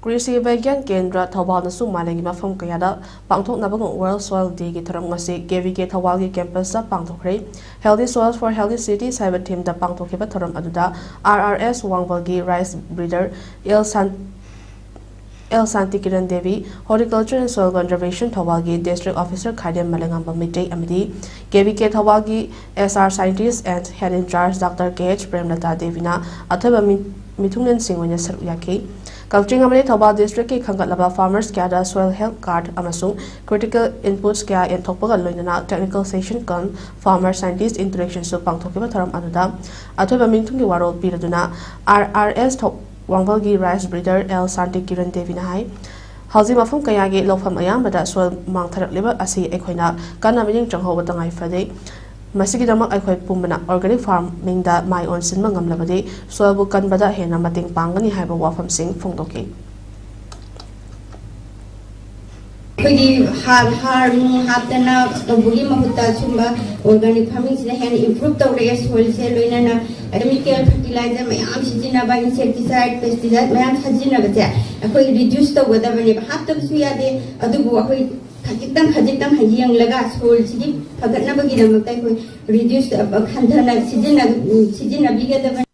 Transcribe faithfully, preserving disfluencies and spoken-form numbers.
ꯀ꯭ꯔꯤꯁꯤ ꯕꯤꯒ꯭ꯌꯥꯟ ꯀꯦꯟꯗ꯭ꯔ ꯊꯧꯕꯥꯜꯅꯁꯨ ꯃꯥꯂꯦꯝꯒꯤ ꯃꯐꯝ ꯀꯌꯥꯗ ꯄꯥꯡꯊꯣꯛꯅꯕ World Soil Day ꯒꯤ ꯊꯧꯔꯝ ꯉꯁꯤ ꯀꯦ ꯚꯤ ꯀꯦ ꯊꯧꯕꯥꯜꯒꯤ campus ꯇ ꯄꯥꯡꯊꯣꯛꯈ꯭ꯔꯦ꯫ Healthy Soil for Healthy Cities ꯍꯥꯏꯕ theme ꯗ ꯄꯥꯡꯊꯣꯛꯈꯤꯕ ꯊꯧꯔꯝ ꯑꯗꯨꯗ ꯑꯥꯔ ꯑꯥꯔ ꯑꯦꯁ ꯋꯥꯡꯕꯜꯒꯤ rice breeder L San L Santi Kiran Devi, Horticulture and Soil Conservation ꯊꯧꯕꯥꯜꯒꯤ District Officer ꯈꯥꯏꯗꯦꯝ ꯃꯂꯦꯉꯥꯝꯕꯝ ꯃꯩꯇꯩ ꯑꯃꯗꯤ ꯀꯦ ꯚꯤ ꯀꯦ ꯊꯧꯕꯥꯜꯒꯤ S R Scientist and Head in Charge Doctor K H ꯄ꯭ꯔꯦꯝꯂꯇꯥ ꯗꯦꯕꯤꯅ ꯑꯊꯣꯏꯕ ꯃꯤ-, ꯃꯤꯊꯨꯡꯂꯦꯟꯁꯤꯡ ꯑꯣꯏꯅ ꯁꯔꯨꯛ ꯌꯥꯈꯤ꯫ ꯀꯛꯆꯤꯡ ꯑꯃꯗꯤ ꯊꯧꯕꯥꯜ district ꯀꯤ ꯈꯟꯒꯠꯂꯕ farmers ꯀꯌꯥꯗ soil health card ꯑꯃꯁꯨꯡ critical inputs ꯀꯌꯥ ꯌꯦꯟꯊꯣꯛꯄꯒ ꯂꯣꯏꯅꯅ technical session cum farmer scientist interaction ꯁꯨ ꯄꯥꯡꯊꯣꯛꯈꯤꯕ ꯊꯧꯔꯝ ꯑꯗꯨꯗ ꯑꯊꯣꯏꯕ ꯃꯤꯊꯨꯡꯒꯤ ꯋꯥꯔꯣꯜ ꯄꯤꯔꯗꯨꯅ ꯑꯥꯔ ꯑꯥꯔ ꯑꯦꯁ ꯊꯧ-, ꯋꯥꯡꯕꯜꯒꯤ rice breeder L Santi Kiran ꯗꯦꯕꯤꯅ ꯍꯥꯏ, ꯍꯧꯖꯤꯛ ꯃꯐꯝ ꯀꯌꯥꯒꯤ ꯂꯧꯐꯝ ꯑꯌꯥꯝꯕꯗ soil ꯃꯥꯡꯊꯔꯛꯂꯤꯕ ꯑꯁꯤ ꯑꯩꯈꯣꯏꯅ ꯀꯟꯅ ꯃꯤꯠꯌꯦꯡ ꯆꯪꯍꯧꯕ ꯇꯉꯥꯏ ꯐꯗꯦ꯫ ꯃꯁꯤꯒꯤꯗꯃꯛ ꯑꯩꯈꯣꯏ ꯄꯨꯝꯕꯅ organic farming ꯗ ꯃꯥꯏ ꯑꯣꯟꯁꯤꯟꯕ ꯉꯝꯂꯕꯗꯤ soil ꯕꯨ ꯀꯟꯕꯗ ꯍꯦꯟꯅ ꯃꯇꯦꯡ ꯄꯥꯡꯒꯅꯤ ꯍꯥꯏꯕ ꯋꯥꯐꯝꯁꯤꯡ ꯐꯣꯡꯗꯣꯛꯈꯤ꯫ ꯑꯩꯈꯣꯏꯒꯤ ꯍꯥꯔ, ꯍꯥꯔ ꯅꯨꯡ ꯍꯥꯞꯇꯅ ꯇꯧꯕꯒꯤ ꯃꯍꯨꯠꯇ ꯁꯨꯝꯕ organic farming ꯁꯤꯅ ꯍꯦꯟꯅ improve ꯇꯧꯔꯛꯑꯦ꯫ Soil ꯁꯦ ꯂꯣꯏꯅꯅ chemical fertilizer ꯃꯌꯥꯝ ꯁꯤꯖꯤꯟꯅꯕ, insecticide, pesticide ꯃꯌꯥꯝ ꯁꯤꯖꯤꯟꯅꯕꯁꯦ ꯑꯩꯈꯣꯏ reduce ꯇꯧꯒꯗꯕꯅꯦꯕ꯫ ꯍꯥꯞꯇꯕꯁꯨ ꯌꯥꯗꯦ, ꯑꯗꯨꯕꯨ ꯑꯩꯈꯣꯏ ꯈꯖꯤꯛꯇꯪ ꯈꯖꯤꯛꯇꯪ ꯌꯦꯡꯂꯒ soil ꯁꯤꯒꯤ ꯐꯒꯠꯅꯕꯒꯤꯗꯃꯛꯇ ꯑꯩꯈꯣꯏ reduce, ꯑ, ꯍꯟꯊꯅ ꯁꯤꯖꯤꯟꯅ-, ꯁꯤꯖꯤꯟꯅꯕꯤꯒꯗꯕꯅꯤ꯫